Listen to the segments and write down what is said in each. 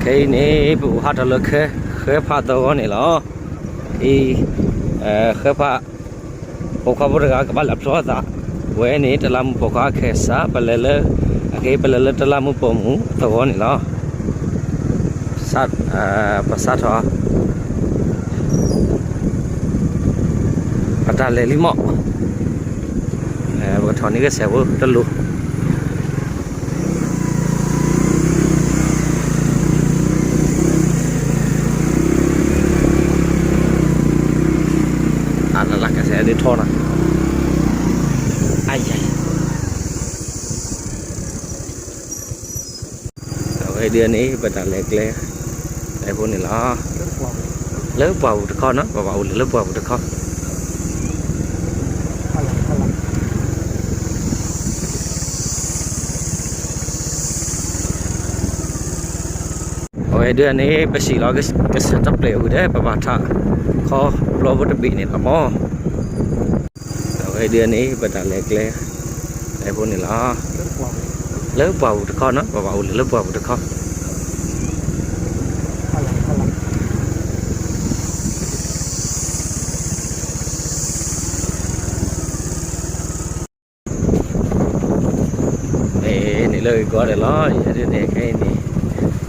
ခဲအံၤန့ၣ် ပအိၣ်ဟးထီၣ်လၢခဲ ဃဲဖးသဝီန့ၣ်လီၤ. အံၤ ဃဲဖး ပိာ်ခွါဖိတဂၤကဘၣ်လဲၤဖျီသး ဝဲန့ၣ် တလးမူပိာ်ခွါခဲစး ပလဲၤလၢ အခဲအံၤ ပလဲၤလၢတလးမူပိာ်မုၣ်သဝီန့ၣ်လီၤ. ပစးထီၣ် ပတၢ်လဲၤလံမီၢ် ပကထီၣ်န့ၢ်ကစဲးဖိတလိၤ အလလကစဲးဒ်ထီနီၤ အယၤ အဝဲဒၣ်န့ၣ် ပတၢ်လဲၤကျဲ လဲၤဖိန့ၣ်လီၤ. လၢပှၢ်ပူၤတခီနီၤ ပဘၣ်အိၣ်လၢလၢပှၢ်ပူၤတခီ အဝဲဒၣ်န့ၣ် ပစံးလီၤကစၢၢ်တပျဲၢ်ဝံၤဒီး ပဘၣ်ထးခီဘျီဖိတဘ့ၣ်န့ၣ်လီၤမီၢ်. အဝဲဒၣ်န့ၣ် ပတၢ်လဲၤကျဲ လဲၤဖိန့ၣ်လီၤ. လၢပှၢ်ပူၤတခီနီၤ ပဘၣ်အိၣ်လၢလၢပှၢ်ပူၤတခီ န့ၣ်လၢဂ့ၤကီဒဲးလီၤ ယဲဒၣ်န့ၣ် ခဲအံၤန့ၣ်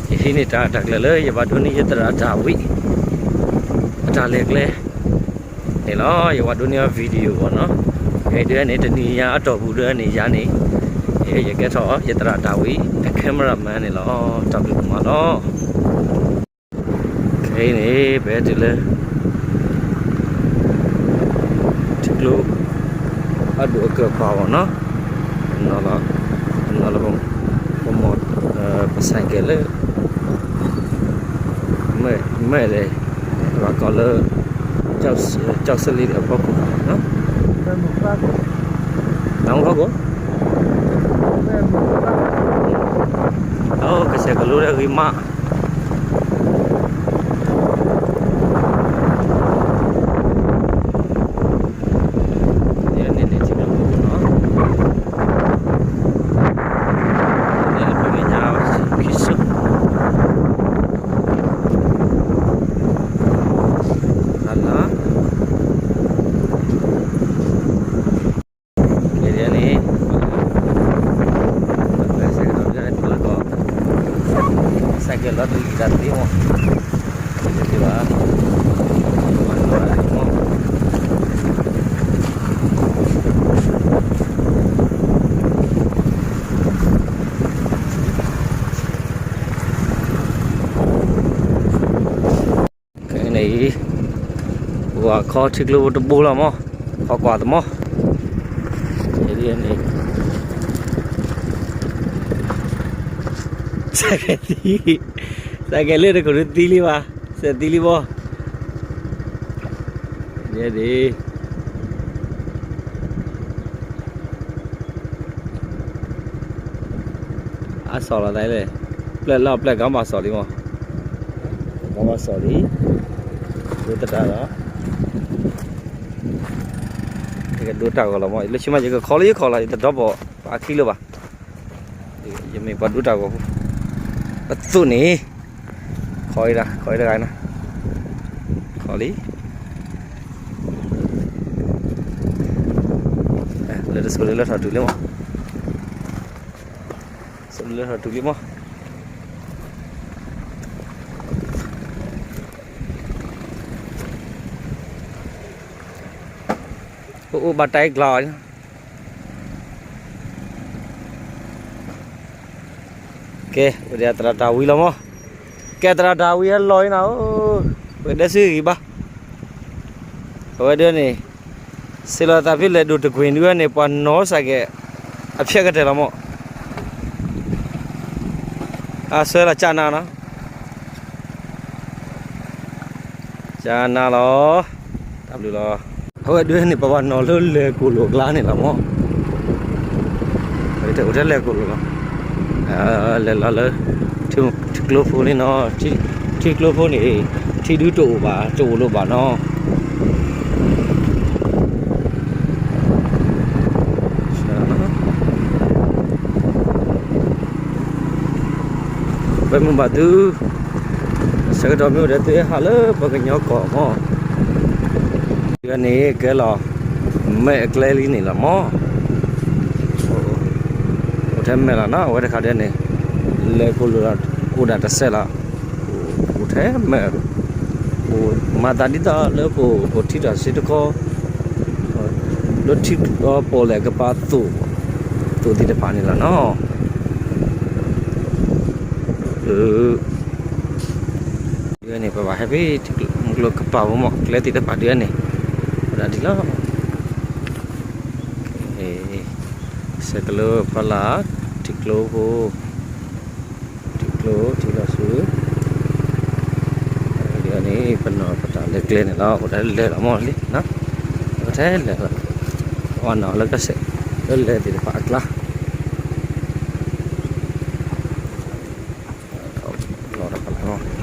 ယဟံးန့ၢ်တၢ်တၢ်ကျၢၤလၢ ယဘၣ်ဒိးန့ၢ်ယသရၣ်ဒၤဝံး အတၢ်လဲၤကျဲ န့ၣ်လီၤ. ယဝၤဒိးန့ၢ်အီၤ video ဘၣ်နီၤ ခဲအံၤဒၣ်န့ၣ် တနံၤညါအတီၢ်ပူၤဒၣ်န့ၣ် ယၤန့ၣ် ယကဲထီၣ်ယသရၣ်ဒၤဝံး အ cameraman န့ၣ်လီၤ. တၢ်ဘျုးဒိၣ်မးလီၤ. ခဲအံၤန့ၣ် ပဟဲတုၤလၢ ထံကျိ အဒိၣ်အကၢၢ်ပၤဘၣ်နီၤ နီၤလီၤ နီၤလီၤ ပမီၢ် ပဆိုင်ကယ်လၢ မ့ၢ်လဲၣ် ဘၣ်ကိးလၢ ကျောက်စလင်းအဖီခိၣ်နီၤ တၢ်မူဖီခိၣ် အိၣ်ကစဲးကလိဒီးဂ့ၤမး ယဲန့ၣ်န့ၣ် ထံကျိဖိနီၤ ယဲလၢပမဲာ်ညါ ခံဆူ လၢ ယဲန့ၣ် ဆိုင်ကယ်လီၤတလံၤတၢ်သ့မီၢ် တသ့ဘၣ် ခဲအံၤန့ၣ် ပှၤခီထံကျိဖိတဘိလီၤမီၢ် ခီကွၢ်သမီၢ် ယဲဒၣ်န့ၣ် ဆိုင်ကယ်သံ ဆိုင်ကယ်လၢတခိၣ်ဒုးသံလံဘၣ် စဲးသံလံဘီ ယဲဒၣ် အစီၣ်လီၤသးလဲၣ် ပျဲၢ်လီၤပျဲၢ် ကမၤစီၣ်လံမီၢ် ကမၤစီၣ်လံ ဒိတတၢ်လီၤ ယကဒိတၢ်ဂီၤလီၤမီၢ် လၢဆံမး ယကခီလၢယခီလီၤ ယတဒီးပိာ်ပှၤခံလၢၤဘၣ် ယမ့ၢ်ပှၤဒိတၢ်ဂီၤဖိ ပသိၣ်န့ၣ် ခီအံၤဒၣ် ခီအံၤတဂၤနီၤ ခီလံ လၢတဆိလၢလၢထီၣ်တုၤလံမီၢ် ဆိလၢလၢထီၣ်တုၤလံမီၢ် အိၣ်အိၣ်ဘၣ်တၢ်အံၤကျီၤ ကဲ ဝဲဒၣ်သရၣ်ဒၤဝံးလီၤမီၢ် ကဲသရၣ်ဒၤဝံးဟဲလီၤအံၤနၤဧၢ ဝဲဒၣ်စုဂံၢ်ဘါ အဝဲဒၣ်န့ၣ် စ့လီၤသးဖဲလဲၣ်ဒိၣ်တကွ့ၢ်ဒုန့ၣ် ပှၤနီၣ်စၢ်ကဲး အဖျဲၣ်ကတၢၢ်လီၤမီၢ် အဆွဲလီၤကၢ်နါနီၤ ကၢ်နါလီၤ တၢ်ဘျုးလီၤ အဝဲဒၣ်န့ၣ် ပဘၣ်နီၣ်လၢလဲၤကိၣ်လိာ်အကျါန့ၣ်လီၤမီၢ် အိၣ်ထဲလဲၤကိၣ်လိာ်လီၤ လဲၤလီၤလၢ ထံကျိဖိန့ၣ်နီၤ ထံကျိဖိန့ၣ် ထံဒုတအိၣ်ဘၣ် တအိၣ်လိာ်ဘၣ်နီၤ ပမုၢ်ဘၣ်သု ဆၢကတီၢ်မ့ၢ်အိၣ်ဒီးသုဟးလၢပှၤကညီကီၢ်မး, ဒ်န့ၣ်ကဲလီၤ, မဲာ်အကျဲလံန့ၣ်လီၤမး, အိၣ်ထဲမဲာ်လီၤနီၤ အဝဲတခါဒ်န့ၣ်, လဲၤကိၣ်လိာ်ဒီးအိၣ်ဒၣ်တစဲးလီၤ, အိၣ်ထဲမဲာ်, မၤသးဒ်သိးလၢပအိၣ်ထံတၢ်စ့တခီ, လၢထံပီၣ်လဲၣ်ကပၤသိး, သိးသ့ၣ်တဖၣ်န့ၣ်လီၤနီၤ. ဒ်န့ၣ် ပဘၣ်ဟဲဖဲထံကျိကပၤဖိမး ကျဲသ့ၣ်တဖၣ်ဒ်န့ၣ်, ဝဲဒၣ်ဒ်လီၤ. ဆဲးကလိဖီလာ်, ထံကျိဖိ, ထံကျိထံလီၤဆူ, ဒ်န့ၣ် ပနီၢ်ပတၢ်လဲၤကျဲန့ၣ်လီၤ အိၣ်ဒၣ်လဲၤလီၤမးလံ, ပထဲလဲၤလီၤ, အနီၢ်လၢကစဲး, လၢလဲၤသ့ၣ်တဖၣ်အကျါ လီၤတၢ်ဖးလီၤ. တၢ်န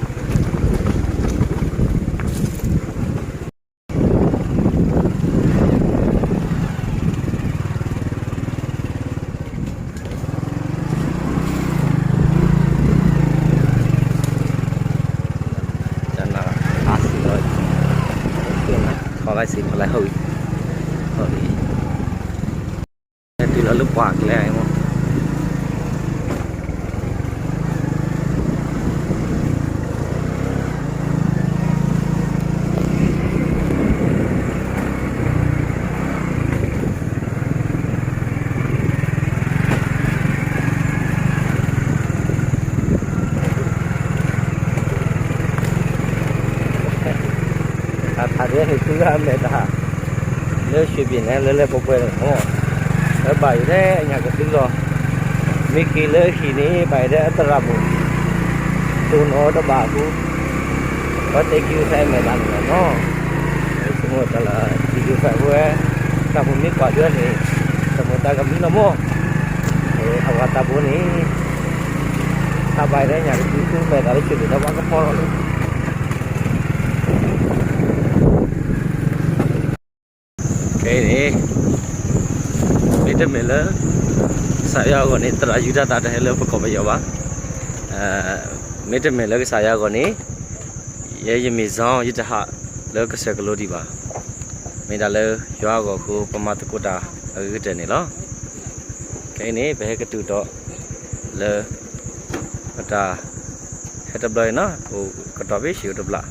ၢ်အါစံးလီၤ, ခီလၢစံးခီလၢဟီၣ်ဂံၢ်, ဟီၣ်ဂံၢ် တုၤလီၤလၢပှၢ်ကျဲအံၤမး. အဖးဒိၣ်န့ၣ် သူၣ်ဂၢ်မဲာ်တၢ် လၢရွှ့ၣ်ပ့ၤန့ၣ် လၢလၢပှဲၤပှဲၤန့ၣ်မး, လၢဘၣ်ယိၣ်ဒဲးအညၣ်ကသုလီၤ, မ့ၢ်က့ၤလၢဟံၣ်န့ၣ် ဘၣ်ယိၣ်ဒဲးအသရၣ်မုၣ် တိၢ်နီၣ်တဘၣ်အဃိ, ပှၤတဲကံၢ်ဖဲအမဲာ်တၢ်န့ၣ်လီၤနီၤ, ဆိကမိၣ်တၢ်လၢ ကံၢ်ဖဲဝဲ, တၢ်ဖိမ့ၢ်ကွၢ်ဒ်န့ၣ်, တမိၢ်တၢ်ကမံလီၤမး, အဝဲတၢ်ဖိန့ၣ် တၢ်ဘၣ်ယိၣ်ဒဲးညၣ်ကသုသူမဲာ်တၢ်လၢရွှ့ၣ်ပ့ၤဒီးပှၤကဖီလီၤလံ. ခဲအံၤန့ၣ် မ့တမ့ၢ်လၢ ကစၢ်ယွၤအဂီၢ်န့ၣ် သရၣ်ယူဒၤသၢ်တဟဲလၢပကီၢ်ပယီၤဘၣ်. မ့တမ့ၢ်လၢကစၢ်ယွၤအဂီၢ်န့ၣ် ယဲယမ့ၢ်စီၤ ယတဟးလၢကစၢၢ်ကလိဒံးဘၣ်. မ့ၢ်ဒၣ်လၢယွၤအဂီၢ်အဃိ ပမၤသကိးတၢ်အဂ့ၤကတၢၢ်န့ၣ်လီၤ. ခဲအံၤန့ၣ် ပဟဲကတုၤဒီး လၢ ပတၢ် ဟဲတဘျီအံၤနီၤ အိၣ်ကတီၢ်ဖဲဆံးအိၣ်တဘျီ,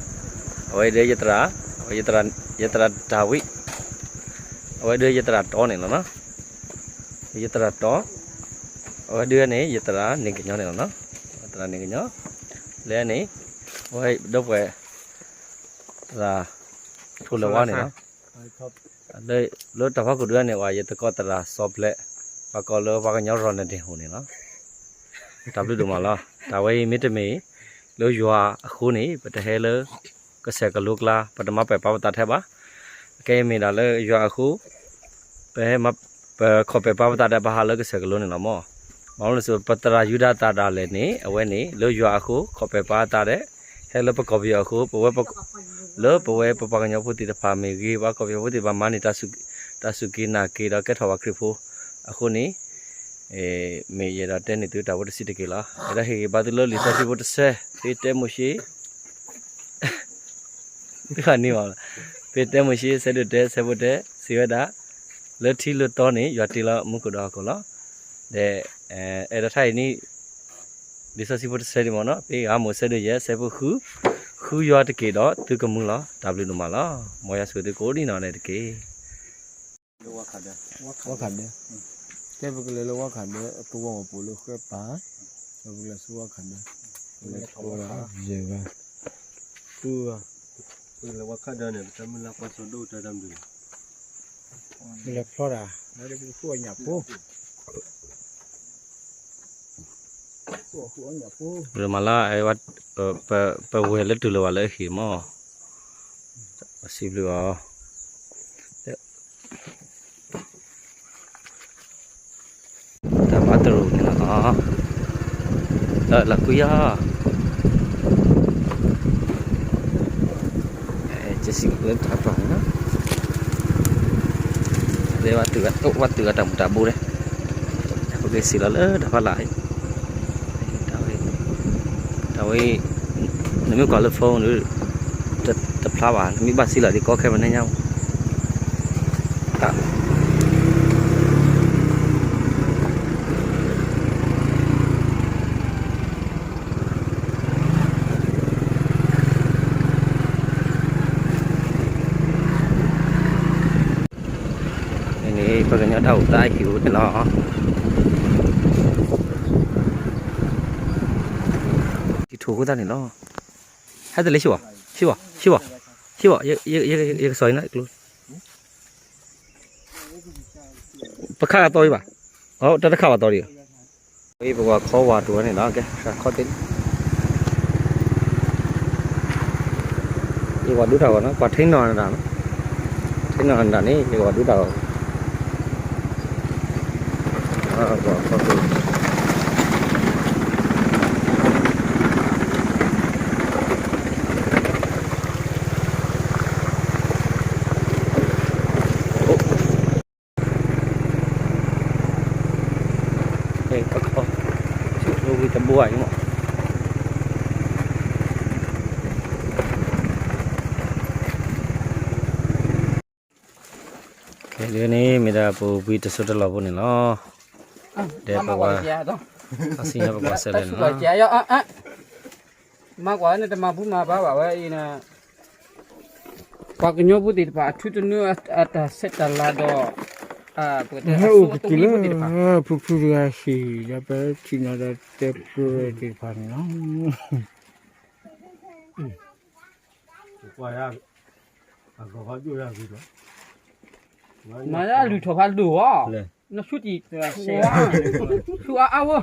အဝဲဒၣ်ယသရၣ်, ယသရၣ်တၢ်ဝံ, အဝဲဒၣ်ယသရၣ်တီန့ၣ်လီၤနီၤ, ယသရၣ်တီ, အဝဲဒၣ်န့ၣ် ယသရၣ်န့ၣ်ကညီန့ၣ်လီၤနီၤ, ယသရၣ်န့ၣ်ကညီ, လၢန့ၣ် အဝဲဒီပုၢ်ဝဲၢ် သရၣ် ထိၣ်လၢဝါန့ၣ်လီၤ. လၢတၢ်ဖးခိၣ်ဒုန့ၣ် ဝဲယသကိးသရၣ်စီၤဘျဲး, ပှၤကိးလၢပှၤကညီရီၣ်နဒ့ၣ်ဟူးန့ၣ်လီၤ. တၢ်ဘျုးဒိၣ်မးလီၤ. တၢ်ဝဲအံၤမ့တမ့ၢ် လၢယွၤအဃိန့ၣ် ပတဟဲလၢ ကစၢၢ်ကလိကျါ ပတမၤပာ်ပာ်ပသးထဲဘၣ်. အခဲအံၤမ့ၢ်ဒၣ်လၢယွၤအဃိ ပဟဲမၤ ပခီၣ်ပဲာ်ပာ်ပသးဒီးပဟးလၢကစၢၢ်ကလိန့ၣ်လီၤမး. မ့ၢ်လၢပသရၣ်ယူဒၤသၢ်ဒၣ်လဲာ်န့ၣ် အဝဲန့ၣ် လၢယွၤအဃိ ခီၣ်ပဲာ်ပာ်သးဒီး ဟဲလၢပကီၢ်ပယီၤအဃိ ပဝဲ လၢပဝဲပပှၤကညီဖိသ့ၣ်တဖၣ်မ့ၢ်ဂ့ၤ ပှၤကီၢ်ပယီၤဖိသ့ၣ်တဖၣ်မၤန့ၢ် တၢ်စူၢ်က့ၤနာ်က့ၤဒီးကဲထီၣ်ပှၤခရံာ်ဖိအဃိန့ၣ် မ့ၢ်ယအဲၣ်ဒိးတဲန့ၢ်သုတၢ်ဖိတဆံးတက့ၢ်လီၤ. အဲၣ်ဒိးဟ့ၣ်ဂံၢ်ဘါသုလၢလံာ်စီဆှံဖိတဆၢ ဖဲတဲမိၤၡ့ ဖဲတဲမိၤၡ့ ဆၢဒိၣ်တၢ ဆၢဖိတၢ စံးဝဲဒၣ် လၢထံလၢသီန့ၣ် ယွၤတ့လီၤမူခိၣ်ဒီးဟီၣ်ခိၣ်လီၤ. ဒီး အဲၣ်ဒိးထါအံၤန့ၣ် လံာ်စီဆှံဖိတဆၢဒံးမ့ၢ်နီၤ ဖဲဂၤမိၢ်ဆၢဒိၣ်ယဲၢ် ဆၢဖိဃု ဃုယွၤတက့ၢ်ဒီးသုကမူလီၤ. တၢ်ဘျုးဒိၣ်မးလီၤ. မ်ယွၤဆိၣ်ဂ့ၤသုကိးဒံးနီၢ်ဂၤဒဲးတက့ၢ်. ဝၣ်ခးဒၢ, ကဲပကလဲၤလၢဝၣ်ခးဒၢအသဝီပူၤလၢဃဲပၤ, ပကလဲၤဆူဝၣ်ခးဒၢ, ပလဲၤဖျီဒၣ်ယဲၢ်ဂၤ, ဃုဂၤ, ပကလဲၤဝၣ်ခးဒၢန့ၣ် ပတၢ်မုၢ်လၢ်ကွၢ်စိဒိၣ်တၢ်တၢ်မုၢ်လၢ်, ပလဲၤဖျီဒၣ်, ဃုအီၣ်ညၣ်ဖိ မၤလၢ ပဝဲၢ်လၢတုၤလၢၤဘၣ်လၢအဟံၣ်မး, ပစံးဘျုးအီၤ, တၢ်ဘၣ်တရူးန့ၣ်လီၤ, လၢကွံယၤ ကစံးလၢတၢ်ပာ်န့ၣ်လီၤ, ဝဲတုၤဝဲတၢ်မူၤတၢ်ဘိလဲၣ်, ပကစံးလီၤလၢတၢ်ဖးလၢ်, တၢ်ဝဲ နမ့ၢ်ကွၢ်လၢ phone ဒီး တဖျါဘၣ်, နမ့ၢ်ဘၣ်စံးလီၤဒ်ကီခဲမနညါ န့ၣ် ပှၤကညီတၢ်အိၣ်သးဟံၣ်အိၣ်န့ၣ်လီၤ. ဟံၣ်ထိၣ်အဃိသတးန့ၣ်လီၤ. ဟဲတလဲၤဆံဘၣ်, ဆံဘၣ်, ဆံဘၣ်, ဆံဘၣ်, ယကစီၤအံၤနီၤ, ပခးကသီဒံးဘၣ်, တၢ်တခးဘၣ်သီဒံး, ပကွၢ်ခီဝါတိၤန့ၣ်လီၤ, ကဲ ခီတ့ၢ် ယကွၢ်ဒူတၢ်ဂီၤနီၤ, ကွၢ်ထံနီၤနတၢ်နီၤ, ထံနီၤနတၢ်န့ၣ် ယကွၢ်ဒူတၢ်ဂီၤ, ကွၢ်ခီတ့ၢ် တဘိအံၤမး. ခဲဒုန့ၣ် မ့ၢ်ဒၣ်ပူၤဘှံးတစိၢ်တလီၢ်ဖိန့ၣ်လီၤ. ဒီးပဝဲ အစံၣ်ညီၣ်ပကွၢ်စဲလဲၣ်န့ၣ်လီၤ. မၤကွၢ်န့ၣ် တမၤဘူၣ်မၤဘါဘၣ်ဝဲအံၤန့ၣ်, ပှၤကညီဖိသ့ၣ်တဖၣ် အထူတနုအတၢ်ဆဲးတၢ်လၤဒီး ပကတဲအစိအသိဖိသ့ၣ်တဖၣ်, ဖုဖုတဂၤဟံၣ်ဒီး ပထံၣ်နီၤဒီးတဲပှဲၤသ့ၣ်တဖၣ်န့ၣ်လီၤ. မၤဒၣ်လုၢ်ထီၣ်ဖးဒိၣ်ဝဲ, နဆူတံၢ်, ဆူအါအါဝဲ.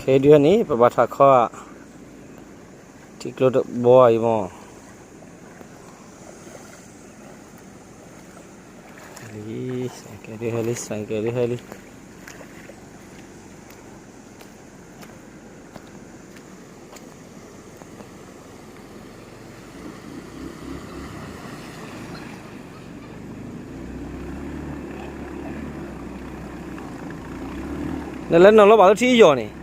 ခဲဒုန့ၣ် ပဘၣ်ထးခီဧါ, ထံကျိတဘီအံၤမး, လံ, ကဲဒုဟဲလံ, ကဲဒုဟဲလံ. နလဲၤနီၤလီၤဘၣ်လၢထံအယီၤန့ၣ်,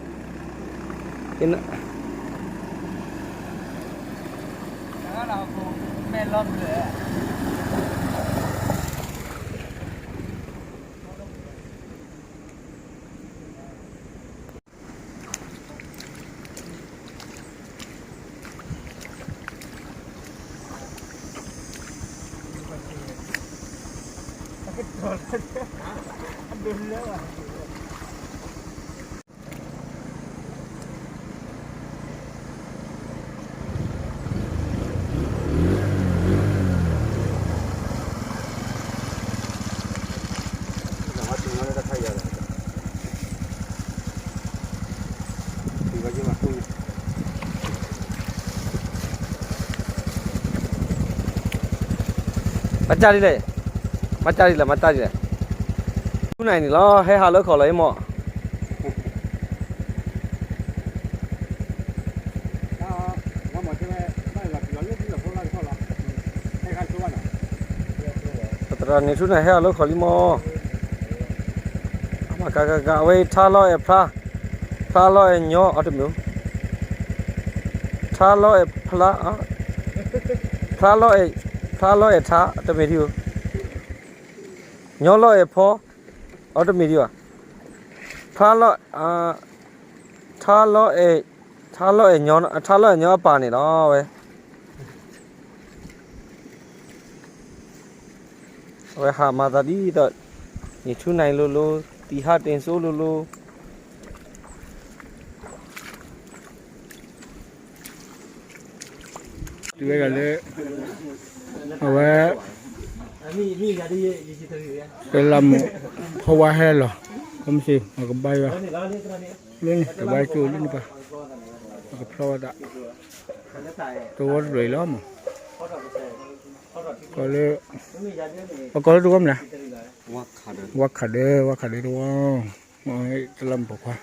မၤတၢ်ဒ်လဲၣ်, မၤတၢ်ဒ်လဲၣ်, မၤတၢ်ဒ်လဲၣ်, ထူနၤအံၤန့ၣ်လီၤ ဟဲဟးလၢခီၣ်လီၤအံၤမး. သရၣ်န့ၣ်ထူနၤဟဲဟးလၢခီၣ်လံမး, အမၤကၤကၤကၤ အဝဲအံၤ ထါလီအဲၣ်ဖျါ, ဖျါလီအဲၣ်ညီ အတမ့ၢ်, ထါလီအဲၣ်ဖျါ, ဖျါလီအဲၣ်, ဖျါလီအဲၣ်ထါ တမ့ၢ်ဒံးဧိၤ, ညီလီအဲၣ်ဖီ အတမ့ၢ်ဒံးဘၣ်, ဖျါလီ, ထါလီအဲၣ်, ထါလီအဲၣ်ညီ, ထါလီအဲၣ်ညီအပၢ်န့ၣ်လီၤဝဲ. အဝဲဟးမၤသးဒ်သိး န့ၣ်ထူနၤအံၤလိၤလိၤ, သံဟးတ့ၢ်စိလိၤလိၤ. တုၤဝဲဒၣ်လၢ အဝဲ တလးမူး ဖီဝါဟဲလီၤ, ကမ့ၢ်စ့ၢ် မၤကဘါယွၤ, လၢန့ၣ် ကဘါကၠိလၢန့ၣ်ပှၤ, မၤကဖျီဝဲဒၣ်, တဝီတဖျၢၣ်အံၤလီၤမး, ကီၢ်လၢ, ပကိးလၢတဝီမနုၤလဲၣ်, ဝါခးဒၢ, ဝါခးဒၢတဝီ, တလးမူးပိာ်ခွါ,